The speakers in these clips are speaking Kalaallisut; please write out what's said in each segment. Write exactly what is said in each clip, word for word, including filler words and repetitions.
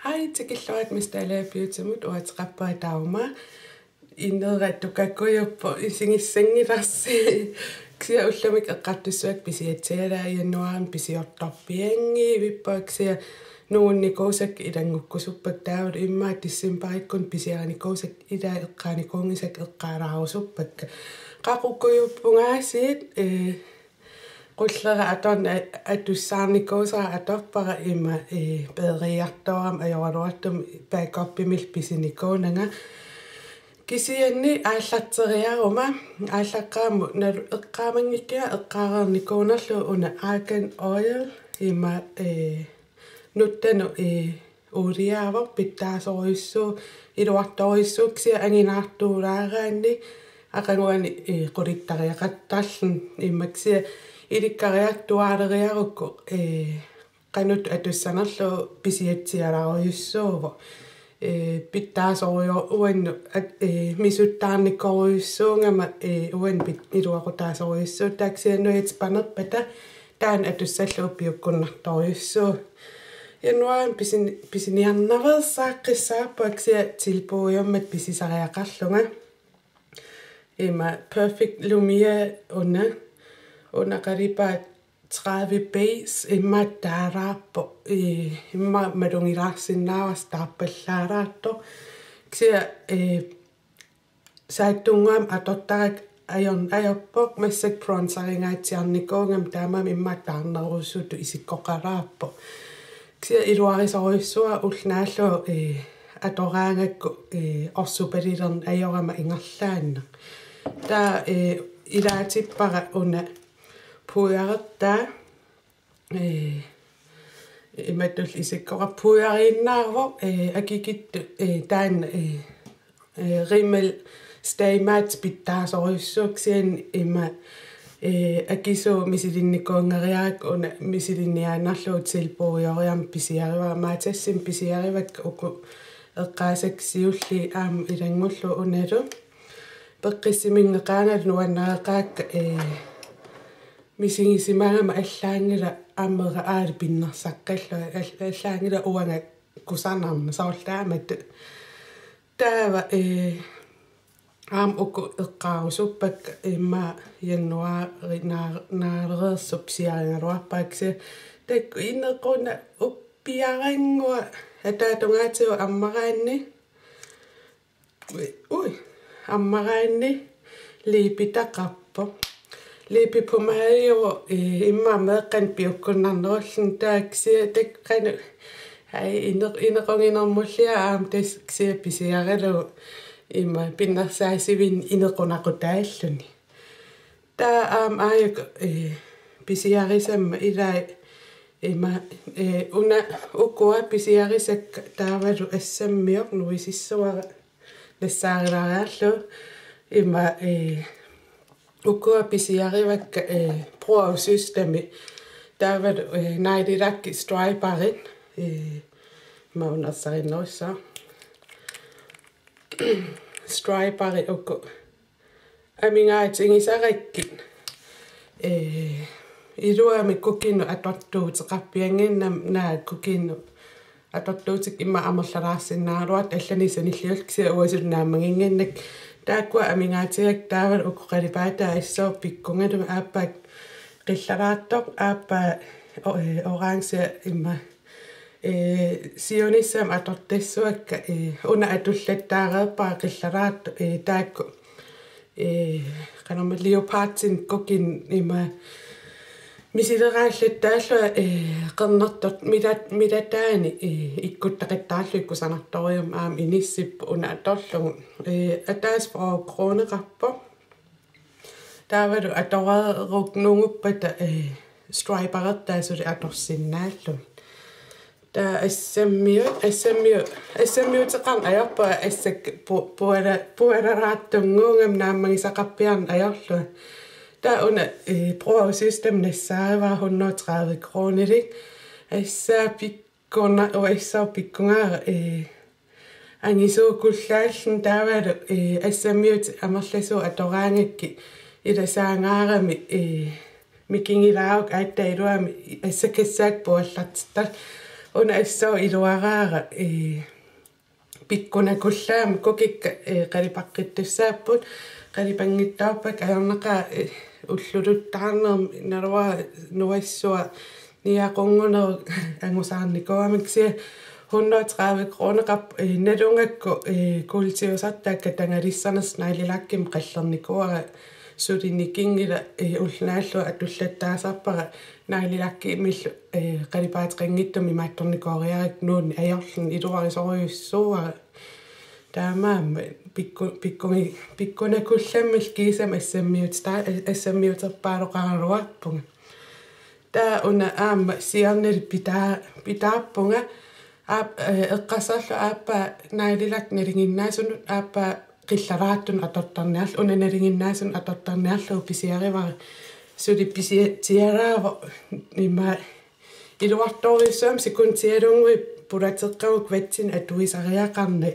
Ai, tikilluarit Miss Dalager Beautymut, uateqarpunga Tauma. Inera tukakujuppoq isigissanngilarsi. Kisianni ullumikkut eqqartussavakka pisiatsialaa, januaarimi pisiortorpianngivippunga, kisianni nungunnikuusakka ilanngukkusuppakka, taavalu immaqa decembarikkut pisiarinikuusakka ilaa eqqaanikuunngisakka eqqaalaarusuppakka. Qaqukujuppungaasiit, ee, qullera atorn-, a-, atussaarnikuusara atorpara, ima, ee, peeriartoorama ajoraluartumik backupimillu pisinikuunanga. Kisianni aallarteriaruma, aallaqqaammut nalu-, eqqaamanngikkiga eqqaareernikuunerlugu una Argan Oil, ima, ee, nuttanut, ee, uuliaavoq, pitsaasorujussuuvoq, iluartorujussuuvoq, kisianni anginaartuulaaraanni aqaguani, ee, qulittariaqartarluni, immaqa kisianni ilikkariartuaaleriarukku, ee, qanoq atussanerlugu pisiatsialarujussuuvoq. Ee, pitsaasorujoor uannut at-, ee, misuttaarnikorujussuugama, ee, uannut pit-, iluaqutaasorujussuuvoq, taava kisianni nujat panerpata taanna atussallugu piukkunnartorujussuuvoq. Januaarimi pisin-, pisiniarnaveersaaqqissaarpunga, kisianni tilbudiummat pisisariaqarlunga. Ima Perfect Lumière una, una qalipaat tredive base, immaqa taalaarpoq, i-, immaqa malugilaarsinnaavarsi taarpallaalaartoq. Kisianni, ee, saattunnguamik atortarakku ajorn-, ajorpoq, massakkut bronzeringaatsiarnikuugama, taamaammat immaqa taarnerusutut isikkoqalaarpoq. Kisianni iluarisorujussuara ulloq naallugu, ee, atoraangakku, ee, orsupalilerneq ajorama ingerlaannaq. Taava, ee, ilaatippara una pudderertaa, ee, imatut isikkoqarpoq, pudderiinnaavoq, ee, akikitsut, ee, taanna, ee, ee, Rimmel Stay Matte pitsaasorujussuuvoq, kisianni ima, ee, akisuut misilinnikuunngeriarakku una misilinniaannarlugu tilbudioriarmat pisiarivara, Matasimi pisiarivakka uku eqqaasakka siulliit aamma ilanngullugu unalu. Peqqissiminngeqaangalu nuannareqaakka, ee, misigisimagama allaanngilaq amera aali pinnersaqqillunga, al-, allaanngilaq uanga kusanarneq, soorlu taamatut. Taava, ee, aamma uku eqqaarusuppakka, immaqa januaari naa-, naalereersoq pisiarigaluarpara, kisianni taakku inequnaq uppiarannguaq, ataatungaatigut ammaraanni. Ui, ui, ammaraanni liipitaqarpoq. Liipipomaariuvoq, ee, immaqa meeqqanik piukkunnarnerulluni, taava kisianni taakku qanoq, ai, ineq-, inequginermullia aamma tassa, kisianni pisiaralugu ima pinnersaasivinni inequnaqutaalluni. Taava aamma aajuku, ee, pisiarisammat ilai ima, ee, una ukua pisiarisakka, taavalu assammiup nuisissuara nassaarilaariarlugu, ima, ee, ukua pisiarivakka, ee, Brug af Systemi, taavalu, ee, neglelakki Striperit, ee, ima una ersarinnerussaaq. Striperit uku amigaatigisarakkit. Ee, iluamik kukinnut atortuuteqarpiannginnama, naak kukinnut atortuutikka immaqa amerlalaarsinnaagaluartut, allanik sanilliullugu kisianni uanga suli naammaginnginnakku. Taakkua amigaatigakka, taavalu uku qalipaatai assut pikkungalu, aappaa qillaraattoq, aappaa o-, ee, orange, immaqa, ee, siunissami atortassuakka, ee, una atullattaareerpara qillaraattoq, ee, taakku, ee, qanormaa leopardinut kukinnut ima misileraallattaallunga, ee, qernertoq milat-, milataani, ee, ikkuttaqattaarlugit kusanartorujummik aamma inissippoq una atorlugu. Ee, ataaseq fyrre kroneqarpoq. Taavalu atoreeruk nunguppata, ee, striperertaa suli atorsinnaallugit. Taava assammiut, assammiut, assammiuteqarneq ajorpunga, assakka pu-, puala-, pualalaartunnguugama naammagisaqarpiarneq ajorlunga. Taava una, ee, Brug af System nassaarivara hundrede og tredive kronilik. Assaa pik-, kuna uassaq pikkungaara, ee, angisuukullaalluni, taavalu, ee, assammiutit amerlasuut atoraangakkit ilasaangaarami, ee, mikigilaarukku aatsaat iluamik assakassaakka puallartittarlugit. una assut iluaraara, ee, pikkunakullaamik kukikka, ee, qalipaqqittussaapput, qalipanngitsoorpakka ajornaqaaq, ee, ulluluttaarnermi naluara nuassua niaqunguneru angusaarnikuugama kisianni hundrede og tredive kroneqarpoq, ee, nalugakku, ee, kuultiusartakka tangalissanersut neglelakimik qallernikuuara suli nikinngilaq, ee, ulloq naallugu atullattaasarpara neglelakkimillu, ee, qalipaateqanngitsumik imaattornikooriarakku nuunneq ajorluni iluarisorujussuuara. Taamaammat pikku-, pikkumi-, pikkunakullammillu kiisami assammiuta-, assammiuterpaaluqaraluarpunga. Taava una aamma siornali pitaa-, pitaarpunga. Aap-, ee, eqqarsarlunga aappaa neglelakki nalinginnaasunut, aappaa qillaraattunut atortarniarlugu, una nalinginnaasunut atortarniarlugu pisiarivara. Suli pisiatsiaraavoq ima iluartorujussuarmik sekundialunnguit pulateqqagut kvatsinni atuisariaqarnani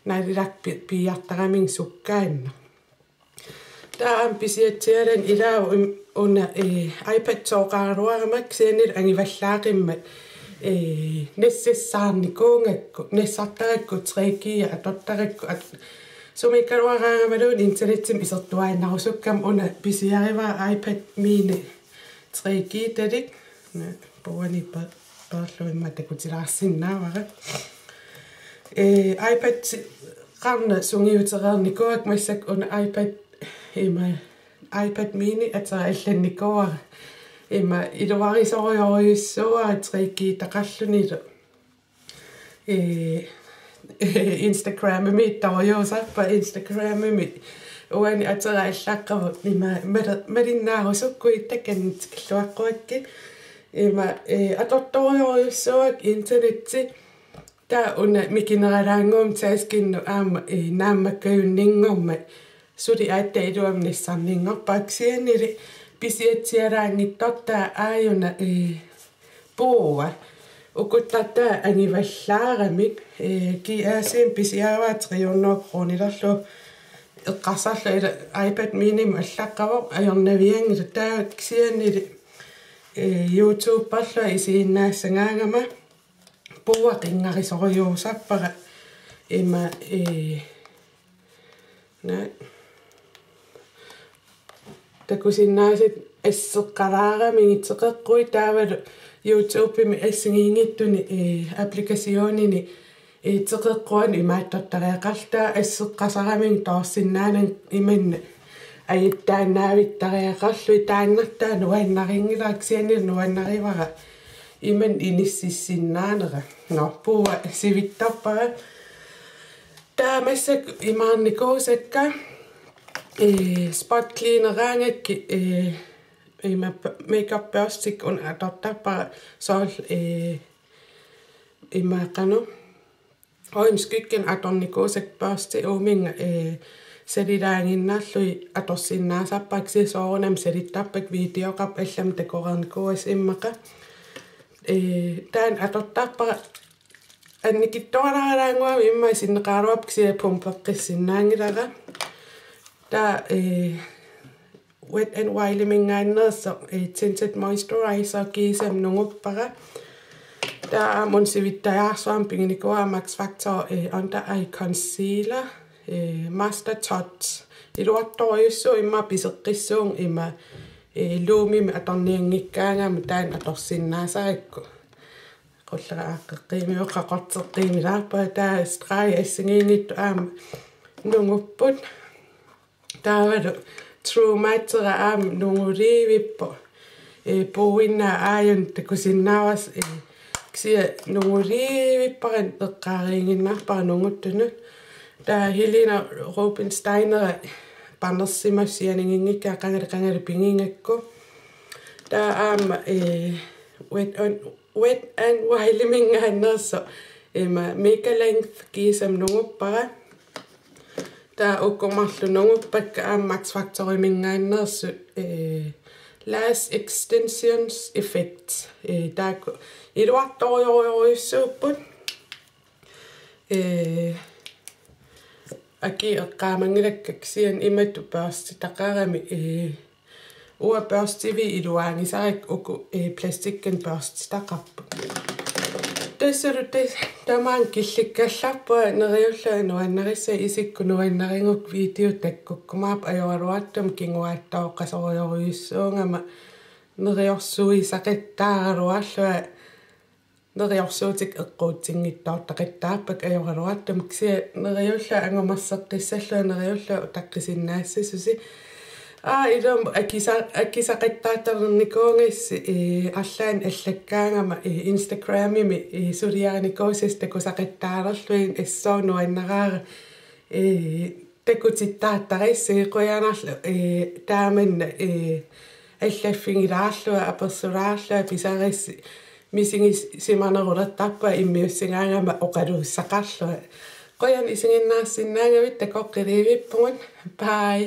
neglelakki pi-, piiartaramigit sukkaannaq. Taava aamma pisiatsialani ilaavoq im-, una, ee, iPad to-qaraluarama kisiannili angivallaaqimmat, ee, nassassaarnikuugakku, nassartarakku tre G atortarakku at-, sumiikkaluaraangamaluunniit internetsimut isertuaannarusukkama una pisiarivara iPad mini tre G-talik. Naa, puuani pa-, paarlugit immaqa takutilaarsinnaavara. Ee, iPad-eqarneq sungiutereernikuuakka massakkut una iPad ima, iPad mini atera allannikuuara. Ima iluarisorujorujussuuara tre G-taqarlunilu. Ee, Instagramimiittorujussuusarpara, Instagramimi uani atera allaqqavoq ima mali-, malinnaarusukkuit takanna tikilluaqquakkit. Ima, ee, atortorujorujussuuakka internetti. Taava una mikineralaannguamik taskinnut aamma, ee, naammakkajunninngormat suli aatsaat iluamik nassarninngorpara kisiannili pisiatsialaanngitsortaa aajuna, ee, puua. Ukuttartaa angivallaaramik, ee, G R C-mi pisiarivara tre hundrede kronilerlugu, eqqarsarlunga ila iPad minimut allaqqavoq ajornavianngilaq, taava kisiannili, ee, YouTuberlunga isiginnaassagaangama puua qinngarisorujussuusarpara ima, ee, naa, takusinnaasat asseqqalaaramigit teqeqquit taavalu YouTubemi assigiinngitsuni, ee, applikationini, ee, teqeqquanut imaattortariaqarluta asseqqasaramigit toorsinnaanani imanna ajuttaannaavittariaqarlugit, taannartaa nuannarinngilara kisianni nuannarivara imanna inississinnaanera. Nå, puua sivitsorpara. Taava massakkut imaarnikuusakka, ee, spot cleaneraangakkit, ee, ima p-, makeup børstikka una atortarpara soorlu, ee, ima qanoq, øjenskyggen atornikuusakka børsti uuminnga, ee, salilaaginnarlugit atorsinnaasarpara kisianni soorunami salittarpakka videoqarpoq allamik takoreernikuuassi immaqa. Ee, taanna atortarpara annikitsuararalaannguamik immaqa sinneqaraluarpoq kisianni pumpeqqissinnaanngilara. Taava, ee, Wet n Wild-iminngaanneersoq, ee, tinted moisturizer kiisami nunguppara. Taava aamma una sivittajaarsuarmik piginikuuara Max Factor, ee, under eye concealer, ee, Master Touch. Iluartorujussuuvoq immaqa piseqqissuunga ima, ee, Lumimik atornianngikkaangama taanna atorsinnaasarakku. Qullera aaqqeqqiimiuk qaqorteqqiimilaarpara, taava streg assigiinngitsut aamma nungupput. Taavalu True Match-era aamma nunguliivippoq. Ee, puuinnaat aajuna takusinnaavarsi, ee, kisianni nunguliivippara, eqqaariiginnarpara nunguttunut. Taava Helena Rubinstein-era panersimasoq sianiginngikkaa qangali qangali pigigakku. Taava aamma, ee, Wet n, Wet n Wild-iminngaanneersoq ima Mega Length kiisami nunguppara. Taava uku marluk nunguppakka aamma Max Factor-iminngaanneersut, ee, Lash Extensions Effect. Ee, taakku iluartorujorujussuupput. Ee, akii eqqaamanngilakka kisianni imatut børstitaqarami, ee, uanga børstiviit iluaagisarakku uku, ee, plastikkinik børstitaqarput. Tassalu tas-, tamaanga killikkallarpunga neriullunga nuannarissaaq, isikku nuannarigukku videot takkukkumaarput, ajoraluartumik kinguaattooqqasorujorujussuugama neriorsuisaqattaaraluarlunga, neriorsuutikka eqquutsinngitsoortaqattaarpakka ajoraluartumik, kisianni neriullunga angumerseqqissallunga neriullunga utaqqisinnaassasoq. Aa, ilumut akisa-, akisaqattaartarnikuugassi, ee, arlaannik allakkaangama, ee, Instagramimi, ee, suliarinikuusasi takusaqattaalerlugit, assut nuannaraara, ee, takutittaartarassi, qujanarlu, ee, taamanna, ee, allaffigilaarlunga, apersulaarlunga pisarassi, misigisimanerulertarpunga immiussigaangama oqaluussaqarlunga. Qujanaq isiginnaarsinnaagavit, takoqqiliivippugut. Bye.